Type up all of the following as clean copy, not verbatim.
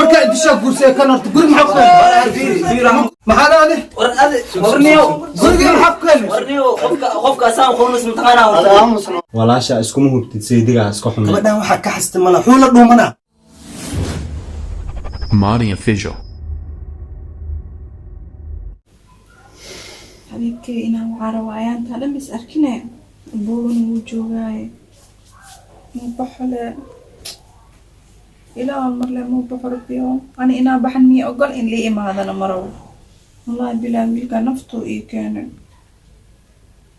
Markaa idishaa guursay kan horta guri maxaa ku keenay? Maxaa dhahday? War adi, warniyo. Gurigii maxaa ku keenay? Warniyo, qofka asaan qoonus mataqaanaa horta. Walaasha iskuma hubtid, saydigaa iska xumay. Gabadhan waxaa ka xastay mala xuu la dhuumanaa. Madi Official. Xabiibkay inaan waxaa rabaa ayaantaa dhan is arkine, buugana wuu joogaaye, muu baxo le, ilaa marle muu baxo. Rabbiyo, ani inaa baxan miya ogol in lii imaadana marow. Wallahi bilaa, wiilka naftuu ii keenay,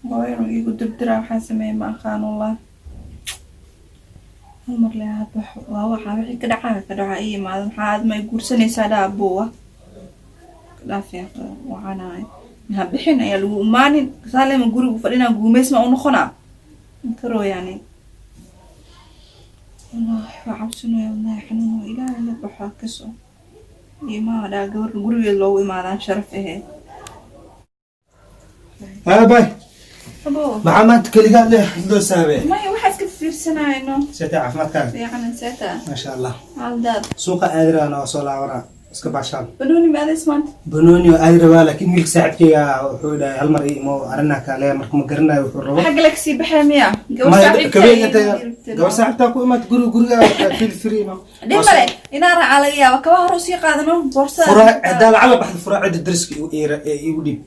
waa inuu iigu dirdiraa. Waxaan sameeyey ma aqaan wallah. Hal mar le ha baxo, waa waxaa wixii ka dhacaa ka dhaca, ii imaado. Maxaa aad ma i guursanaysaa? Dhaa buuwa dhaafee wacanaay, ha bixin ayaa lagu imaanin kasaalema gurigu fadhinaa, guumeys ma u noqonaa karo yani. Wallahi waa cabsanaya, wallahi xanuun. Ilaahay la baxo kaso imaa dhaa, gabar gurigeed loogu imaadaan sharaf aheed. Aabay. Abo. Maxaa maanta keligaa leh loo saabe? Maya, waxaa iska fiirsanayno. Seetay caafimaadkaaga? Fiican, seeta? Maasha Allah. Xaaladaad? Suuqa aadirana waa soo laabanaa, iska baashaan. Banooni ma aadays maanta? Banooni oo aadi rabaa, laakiin wiilka saaxiibkayga wuxuu dhahay hal mar ii imo, arrinaa kaale. Marka ma garanayo wuxuu rabo. Xagga la kasii baxaya miya gabar Maya, saaxiibta? Gabar saaxiibtaa ku imaad guriga, guriga feel free no. Dhib male, inaa raacaa laga yaaba, kabaha hore usii qaadano, boorsada. Furaa hadaa lacala baxda, furaa cidda dariska igu dhiib.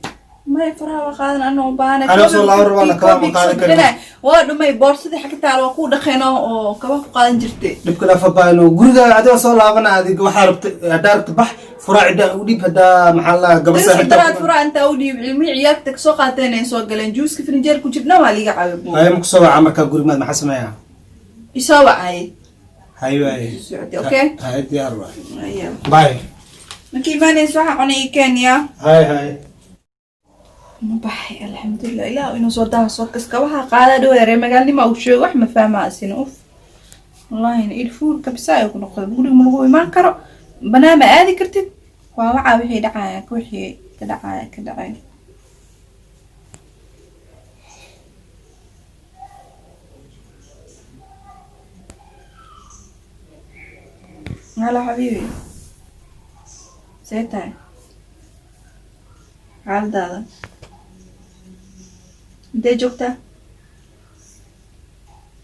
Maya, furaha waa qaadan anoo baahana. Anoo soo laaban rabaa, kabaha ma qaadan karin. Waa dhumay boorsadii xagga taal, waa kuu dhaqeeno oo kabaha ku qaadan jirtay. Dhibka dhafa baano guriga, adigoo soo laabana, adiga waxaa rabta haddaa rabta bax, furaa cidda igu dhiib. Haddaa maxaa la gabar dariska saaxiibtaa daraad furaha intaa u dhiib, ilmihii ciyaarta kasoo qaateen ay soo galeen, juuska firinjeer ku jirna waa liiga caawi. Haye, ma kusoo wacaa markaa gurimaad? Maxaa sameeyaa? Isoo wacay. Haye waaye. Socotay, okay? Haye, diyaar waay. Aya. Bye. Markii imaanaysa waxaa cunay ii kenya. Haye haye. Ma baxay, alxamdulilah. Ilaah inuu soo daha soo kas kabaha qaadaa dhow. Reer magaalnima uu sheego, wax ma fahmaa asina. Uf, wallahi ilfuur kabisa ay ku noqdo. Guriga ma lagu imaan karo, banaan ma aadi kartid. Waa wacaa, wixii dhacaya, wixii ka dhacaya ka dhacaya. Halo xabiibi, see tahay? Xaaladaada intee joogtaa?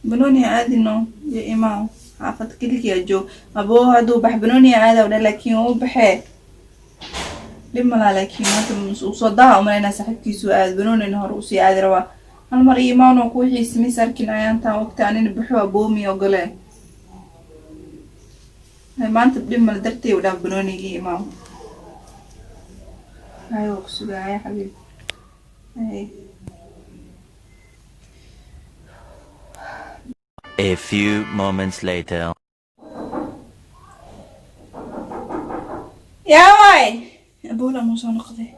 Banooni aadino iyo imaaw, xaafad keligiyaa joog. Aboo hadduu bax banooni aada dha, laakiin uu baxee dhib malaa, laakiin maanta uu soo daha umalaynaa, saaxiibkiisu aad banoonina hore usii aadi rabaa. Hal mar iyo imaawno, ku wixiisa mis arkin ayaantaan waqti anina baxo aboomi ogole. Hay, maanta dhib mala dartay u dhaaf banoonigii imaaw. Hay, waa ku sugaaya xabiib. Hay. A few moments later. Yaa waay, aboola muu soo noqday?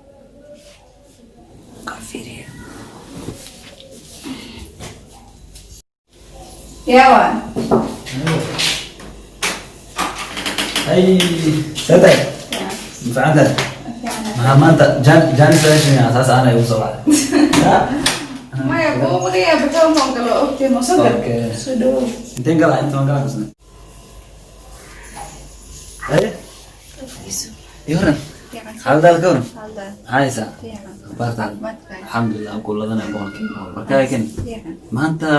Ka fiiriya. Yaa waay? Hay, seetay? Mafiicanta? Maxaa maanta jaanis heshin saas aanay ugu soo baxday? Maya, buuqdiya baxo ma ogolo, ogtay ma soo gal. Okay. Soo dhawow. Inteen galaa? Inta waan galaa misne? Haye, ii waran, xaaladaada ka waran? Xaaladaada? Maxaa haysaa? Fiican. Akhbaartaada? Caafimaadka? Alxamdulilah, aan kuuladanay 100%. Markaa ken. Fiican. Maanta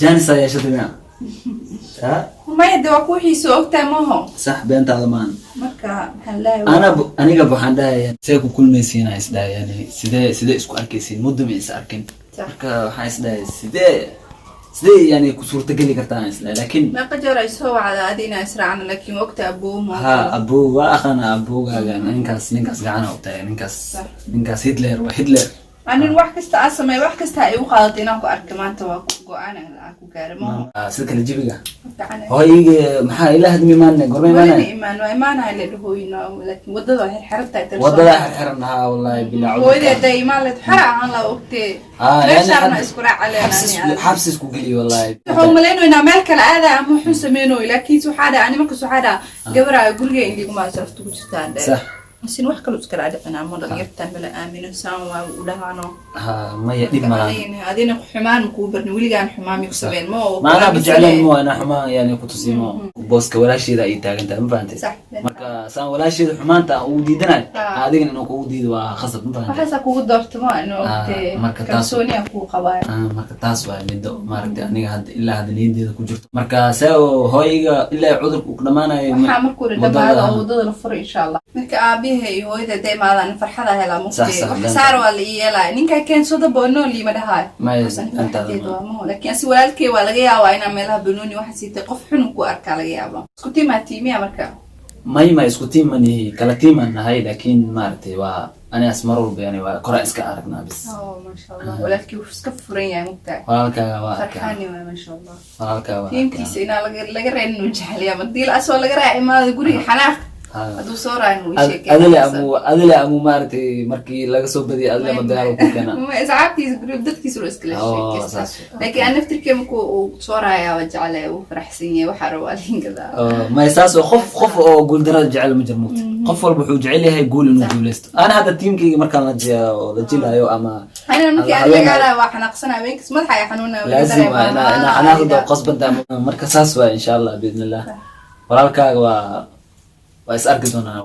jaanis aa yeeshatay miya ha? Maya, de waa ku xiiso ogtahay maho. Sax, beentaada maahan. Marka maxaan leeyahay? Ana aniga waxaan dhahaya, see ku kulmaysiin aan isdhahay, yani sidee isku arkaysiin, muddo ma is arkin. Sax. Marka waxaan isdhahay sidee yani ku suurtageli kartaa aan isdhahay, laakiin meeqa jeer ay soo wacda adi inaa israacno, laakiin ma ogtahay abuu ma Ha, abuu waa aqaana, abuugaaga ninkaas gacana u tahay ninkaas. Sax. Ninkaas Hitler waa Hitler. Anin wax kasta aan sameey, wax kasta ay u qaadato inaan ku arka, maanta waa ku go-aan aan ku gaaro maho. Ah, sida kale jibiga. Fiican. Hooy iga maxaa ila hadmi imaane, gorma Welina imaanaya? Imaan waa imaanaya la dhahooyino, laakiin wadada waa xirxiran tahay. Wadada xirxiran haa, wallahi bilaa. Hooyadii hadday imaan lahayd xara ahaan la ogtee. Ah, yani meeshaana isku raaca. Xabsi isku geliyo wallahi. Waxaan malaynaynaa meel kale aada ama wuxuu sameynayo, laakiin waxaa dhaha ani markas waxaa dhaha gabaraa guriga in liguma sharafta ku jirtaan dhe. Sax. Asin wax kale iskala dhicina ama dhalinyartan mala aamino, saan waa u dhahaano. Ha, maya, dhib malahan. Adina xumaan makuu barni, weligaan xumaan miku sameyn ma oo. Maanaa bajecleen mo inaa xumaan yani ku tusiimo booska walaasheeda ay taagan tahay, ma fahantay? Sax. Marka saan walaasheeda xumaanta aan ugu diidanayo, adigana inuu kugu diido waa khasab, ma fahantay? Waxaasaa kugu doorta ma inuu ogtee. Marka taas- Kalsooni aan kugu qabaayo. Marka taas waa middo maaragtay aniga hadda ilaa hadda niyadeeda ku jirto. Marka see oo hooyiga ilaa cudurka uu ka dhamaanayo. Waxaa markuu dhamaado oo wadada la furo, insha Allah, marka aabiha iyo hooyada haday imaadaan farxada helaa. Sax, Mugtee sax, wax danta. Saar waa la ii yeelaya, ninkaa keensada boonool iima dhahaayo. Maya, Bas aniga dantaada farxadeeda ma. waa maho, laakiin asi walaalkey waa laga yaabaa inaa meelaha banooni waxa siitay qof xun ku arkaa laga yaabaa. Isku tiimaa tiimiya marka? May, isku tiim manihi, kala tiimaan nahay, laakiin maaragtay waa anigaas mar walba yani waa koraa iska aragnaa bis. Oh, maasha Allah, walaalkii wuxuu iska furan yahay, mugtahay? Walaalkaaga waa arkaa. Farxaani waay, maasha Allah. Walaalkaaga waa Tiimkiisa inaa laga reebin uu jecel yahay, hadii asoo laga raaci imaada guriga xanaaq arkaa. hadduu soo raacin wuu sheekay. Adile amu maaragtay markii laga soo badiyay adile ma dagaal ku keena. Asxaabtiisa group dadkiisa loo iskala Oh, sheekaysta. saas. Laakiin aan naftirkee markuu uu soo raayaa waa jeclay, uu faraxsan yahay, waxaa rabaa lingadaa. Oo, may, saas oo qof oo guuldarada jecel ma jiro, mugta? Qof walba wuxuu jecel yahay guul inuu guuleysto. Ana hadda tiimkayga markaan la jilayo ama Anina markii la aan habeenayo. lagaalayo waa xanaaqsanaa, habeenkas madaxa ay xanuunaya. Laazim waa inaa xanaaqda qasbanta. Marka saas waa, insha Allah, biidnillah, walaalkaaga waa is arki doonaa.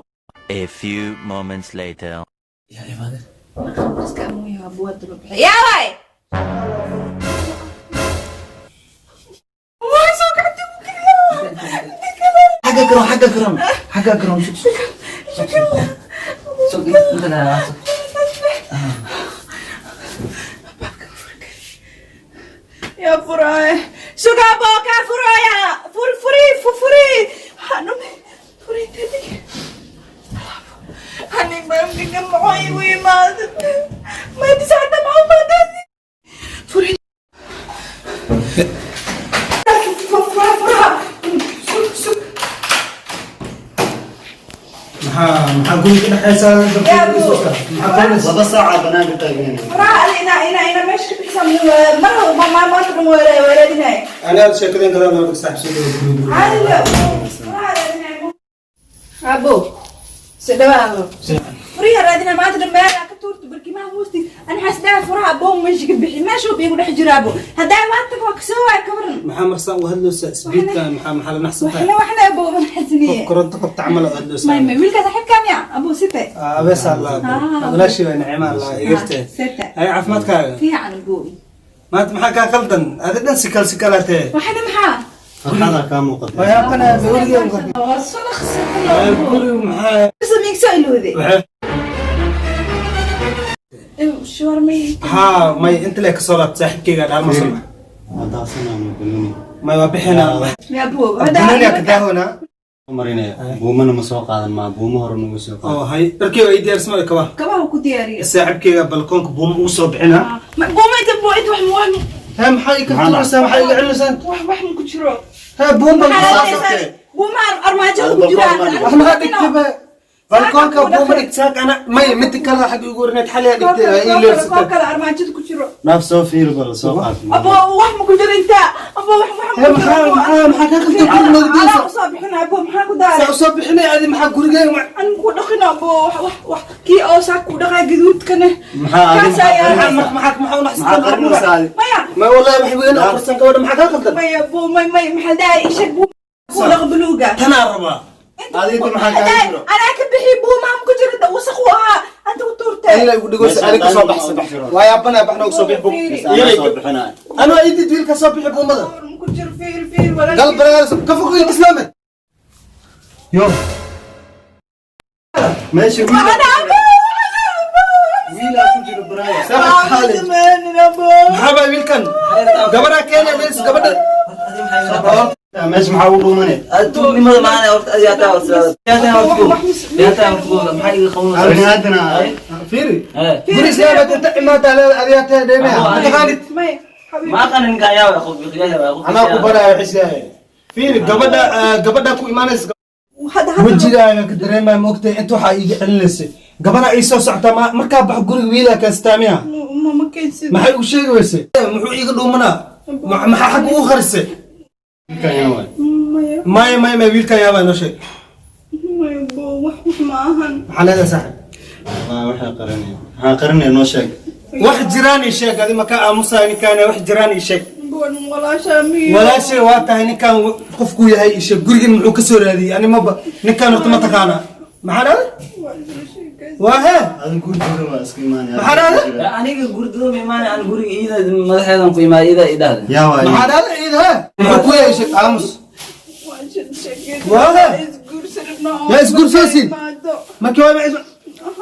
A few moments later. Yaa imaadeen? Iska amuyaha buwada loo bixiy yaabay. Xagga garoon, xagga garoon, xagga garoon. Sug, sug, sug, sug, inta la sug. Yaa furaya? Suga kaa furaya. Furi, furi, furi hanumi, furi tadi hani mamdiga maxaa igu imaada maanta saacada maxaa umaadadi furi fura fura, sug, sug. Maxaa guriga ka dhexaysaa? Yaa bu. Maxaa qabanaysaa? 2 saaca banaanka taagneen. Furaha ali ina meesha ka bixisa mar ma maanta dhan weeraadinaya. Aniga sheekadeen gadaan loo saaxiib soo guriga. Caadi furaha raadinaya. Abo, si dhawaado. Furiha raadinaya maanta dhan, meel ka tuurta barkimaha hoostiis. Ani xasdaa furaha abo meesha ka bixi, meesha uu igu dhex jira abo. Haddaa maanta waa kasoo waay, ka waran? Maxaa marsan u hadloosaa isbiidka? Maxaa la naxsan tahay? Waxna abo ma Qof xasniye. koronto qabta camal oo hadloosaa. May, wiilka saaxiibkaa miya abo site? Abees Allah. Walaashii waa nicma Allah igirte. Site. Ay, caafimaadkaaga? Fiican abo. Maanta maxaa kaa qaldan? Adi dhan sikal sikalaatee. Waxna maxaa? Farxada kaa muuqata. Wayaabana guriga. Waa soo dhaqsatay. Guriga maxaa? Samiigso ilowde. Waxay Shawarma. Haa, may, inta lee kasoo laabta saaxiibkeyga dhaalma soo bax. Hadaasanaan banooni. May, waa bixinaa. Ya abo. Banooni ka daahona. Marinaya buumana ma soo qaadan, maa buumo hore nagu soo qaadan. Oo hay, dharkeyga ay diyaarsama kaba. Kabaha ku diyaariyo. Saaxiibkeyga balkoonka buuma ugu soo bixinaa. Ma buuma inta buu inta wax wax. Ha, maxaa ii ka tuuraysaa? Maxaa iga celinaysaa? Wax ma ku jiro. Ha, buuma. Maxaa raadinaysaa? Buuma armaajada ku jiraan. Wax maxaa dhigtay balkoonka? Buuma dhigtaag ana may, mid kale xag igu warneed xaliya dhigtay ii leersatay. Kale armaajada ku jiro. Naaf soo fiir, bal soo qaad. Abo, wax ma ku jiro inta abo, wax Hee, maxaa ka qaldan guriga nagdiisa? Alaa usoo bixina abo, maxaa ku daaray? Saa usoo bixinay adi, maxaa gurigeyga? An ku dhaqina abo, wax kii oo saa ku dhaqaa gaduudkane. Maxaa adi? Kaas ayaa- maxaa u Maxaa qarinaysaa adi? Maya. Ma wallahi wax weyn oo qarsan gabadha, maxaa kaa qaldan? Maya abo, may, maxaa dhahay, ishag buu ku dhaqa buluuga. Tanaa rabaa. Adiga maxaa kaaga jiro? Anaa ka bixi, buumaha ma ku jiro, wasaq uu ahaa anta ku tuurtay. Ila igu dhigo si aniga soo baxsan waa yaabana baxna ugu soo bixi buu. Anaa soo bixinaya. Anaa idid wiilka soo bixi buumada. Ma ku jiro, fiir, fiir. Gal baraga ka fogo islaame. Yo, meesha wiil wiilaa ku jiro baraaya. Saaxib Khalid, maxaa baa wiilkan gabadha keenay mees gabadha? Meesha maxaa ugu dhuumanay? Tuugnimada maana horta adiga taa horta yaa horta yaa taa horta maxaa iga qabanaysaa? Bini aadana. Fiiri, guri islaameed inta imaataa leeda adigaa tahay dheemeha ma taqaanid. Maya xabiibi. Ma aqaan ninka ayaa qof bixiyaha qof. Anaa ku baraayo xisaaye. Fiiri, gabadha gabadha ku imaanaysa Hadda hadda wejigaaga ka dareemaya, maogtahay inta waxaa iiga celinaysay gabadha ii soo socota markaa bax guriga wiilaa keensataa miya? Ma keensid. Maxay ugu sheegi weysay? Muxuu iiga dhuumanaa? Maxaa xagga ugu qarisay? Wiilkan yaa waay? Maya. Maya, maya, maya, wiilkan yaabaa noo sheeg. Maya bo, wax wax ma ahan. Maxaa leedahay, saaxib? Waa waxay qaranaya, maxaa qaranaya? Noo sheeg. Wax jiraan ii sheeg. Adi maka aamusaay ninkaan. Wax jiraan ii sheeg. Gabadhan walaashaa miyo? Walaashay waa tahay. Ninkaan qofkuu yahay ii sheeg. Gurigan muxuu ka soo raadiyey? Ani maba ninkaan horta ma taqaanaa. Maxaa dhahday? Waa isla sheekaysan. Waa hee. Adin guurtooda waa iska imaanaya. Maxaa dhahday? Aniga gurdado ma imaanay. Aan guriga iyada madaxeedan ku imaay, iyada idhahda. Yaa waay. Maxaa dhahday ciid? Hee, muxuu ku yahay? Ii sheeg. Aamus. Waa isla sheekaysan. Waa hee. Isguursanno. Yaa isguursaysin? Markii waa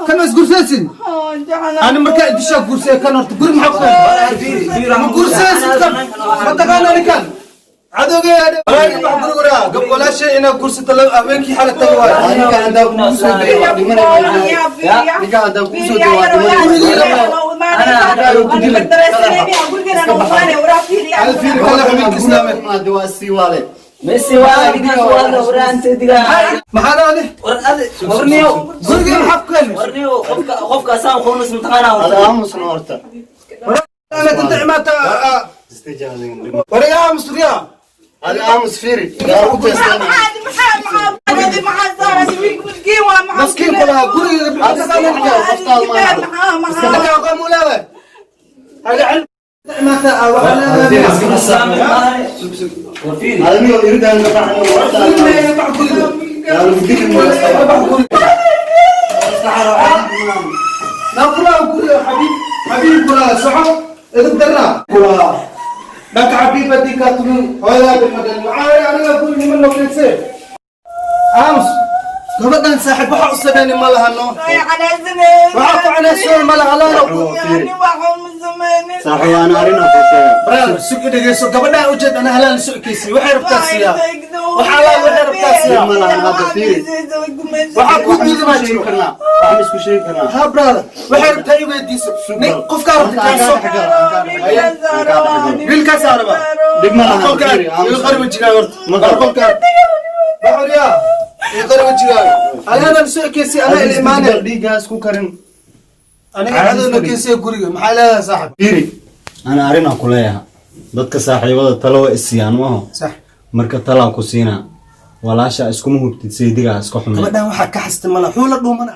kan ma isguursaysin? Haa, jeclaa. Ani markaa idishaa guursay kan horta guri maxaa ku ma guursaysid? Kan ma taqaana ninkan cadowgay. Gab walaashay inaad guursato habeenkii xalay taga waay. Ninkaan haddaa kugu soo dego waa dhimanaya. Ninkaan haddaa kugu soo dego waa dhimanaya. Fiiri kale habeenkii islaamay. Imaade waa sii waale. Messi waa ninkaas, waa la waraan seediga. Maxaa dhahday? War adi, warniyo. Guriga maxaa ku keenay? Warniyo, qofka asaan qoonus mataqaanaa Ada horta. aamusna horta. Ana inta imaata. Istaji adiga. Wariga aamus riyaa. Adi aamus, fiiri. Yaa ugu teestaana. Maskiin kulaha guriga maxaa ka keenay? Ninkaan aqoon mu leedahay? Hadi imaata waxaa leedahay. War fiiri. Adiga iridaan ka baxno horta. Yaa lagu dili mooyaa. لا كلها كلها حبيب حبيب كلها صح إذا درنا كلها لك حبيبتي كاتلو هذا بالمدن معايا. أنا أقول لمن لو كنت أمس gabadhan saaxiib waxa u sameynay ma lahano, waxa ku canaasoo ma laha laano. Saaxiib, ana arrin aan kuu sheegaa. Brother, sug, dhegeyso. Gabadhan ujeed ana halaan sockiisii waxay rabtaa siyaa, waxa alaa waxay rabtaa siyaa. Ma lahan hadda, fiiri. Waxaa kuu diidi maa Waxaan jiro. isku sheegi karnaa. Waxaan isku sheegi karnaa. Ha brother, waxay rabtaa i weydiiso. Nin qofkaa rabta keenso. Wiilkaasaa rabaa. Dhib ma lahan. Qolkaan Fiiri, aamus. iga qari wejigaaga horta. Ma qabo. Qolkaan baxuriyaa, iga qari wejigaaga. Alaanan soo ekeysay anaa ila imaanay. Dhiiggaa isku karin. Aniga cadowna keensay guriga. Maxaa leedahay, saaxib? Fiiri, ana arrin aan ku leeyahay. Dadka saaxiibada talo waa isiiyaan maaho? Sax. Marka talaan ku siinaa, walaasha iskuma hubtid, saydigaa iska xumee. Gabadhan waxaa ka xastay mala xuu la dhuumana.